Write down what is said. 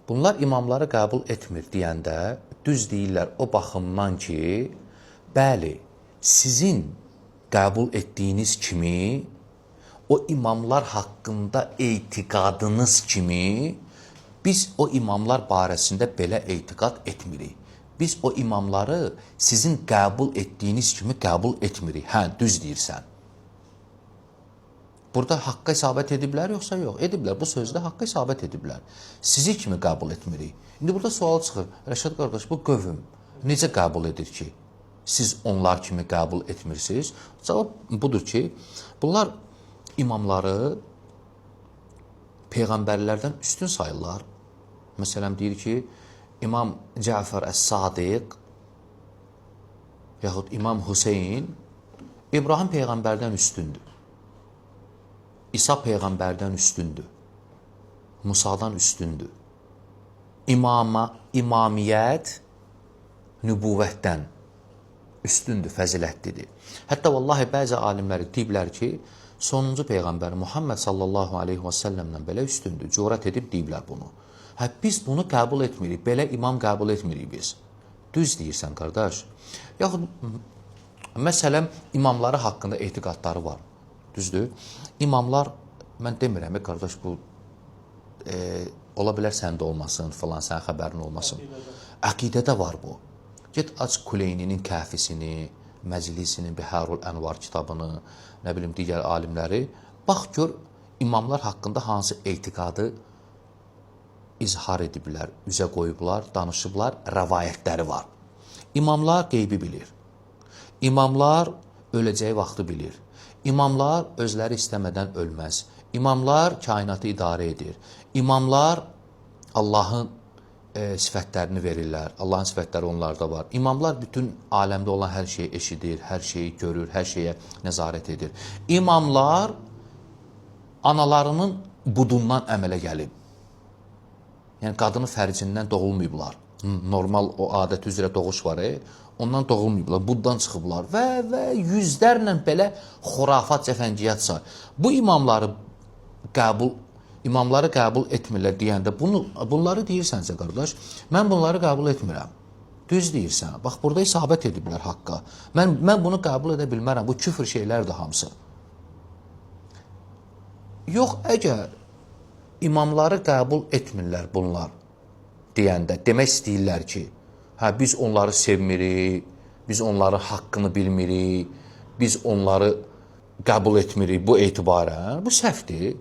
Bunlar imamları qəbul etmir deyəndə düz deyirlər o baxımdan ki, bəli, sizin qəbul etdiyiniz kimi o imamlar haqqında etiqadınız kimi biz o imamlar barəsində belə etiqad etmirik. Biz o imamları sizin qəbul etdiyiniz kimi qəbul etmirik. Hə, düz deyirsən. Burada haqqa isabət ediblər yoxsa yox? Ediblər. Bu sözdə haqqa isabət ediblər. Sizi kimi qəbul etmirik. İndi burada sual çıxır. Rəşad qardaş, bu qövm necə qəbul edir ki, siz onlar kimi qəbul etmirsiniz? Cavab budur ki, bunlar imamları peyğəmbərlərdən üstün sayırlar. Məsələn, deyir ki, İmam Cəfər Əs-Sadiq yaxud İmam Hüseyn İbrahim peyğəmbərdən üstündür. İsa peyğəmbərdən üstündür. Musadan üstündür. İmama, imamiyyət nübüvvətdən üstündür, fəzilətlidir. Hətta vallahi bəzi alimləri deyiblər ki, sonuncu peyğəmbər Muhammed sallallahu aleyhi və səlləmdən belə üstündür. Cürət edib deyiblər bunu. Hə, biz bunu qəbul etmirik. Belə imam qəbul etmirik biz. Düz deyirsən, qardaş. Yaxud məsələn, imamları haqqında etiqadları var. Düzdür? İmamlar, mən demirəm, qardaş, bu ola bilər səndə olmasın, filan, sənin xəbərin olmasın. Əqidədə var bu. Get aç Kuleyninin Kəfisini, Məclisinin Biharul Ənvar kitabını, nə bilim digər alimləri. Bax gör imamlar haqqında hansı etiqadı izhar ediblər, üzə qoyublar, danışıblar, rəvayətləri var. İmamlar qeybi bilir. İmamlar öləcəyi vaxtı bilir. İmamlar özləri istəmədən ölməz. İmamlar kainatı idarə edir. İmamlar Allahın sifətlərini verirlər. Allahın sifətləri onlarda var. İmamlar bütün aləmdə olan hər şeyi eşidir, hər şeyi görür, hər şeyə nəzarət edir. İmamlar analarının budundan əmələ gəlib. Yəni qadının fərcindən doğulmayıblar. Normal o adət üzrə doğuş var, ondan doğulmayıblar, buddan çıxıblar və yüzlərlə belə xurafat, cəfəngiyat say. Bu imamları qəbul etmirlər deyəndə bunları deyirsənsə qardaş, mən bunları qəbul etmirəm. Düz deyirsən. Bax burada isabət ediblər haqqa. Mən bunu qəbul edə bilmərəm. Bu küfr şeylərdir hamısı. Yox, əgər imamları qəbul etmirlər bunlar deyəndə demək istəyirlər ki, hə biz onları sevmirik, biz onların haqqını bilmirik, biz onları qəbul etmirik bu etibarən. Bu səhvdir.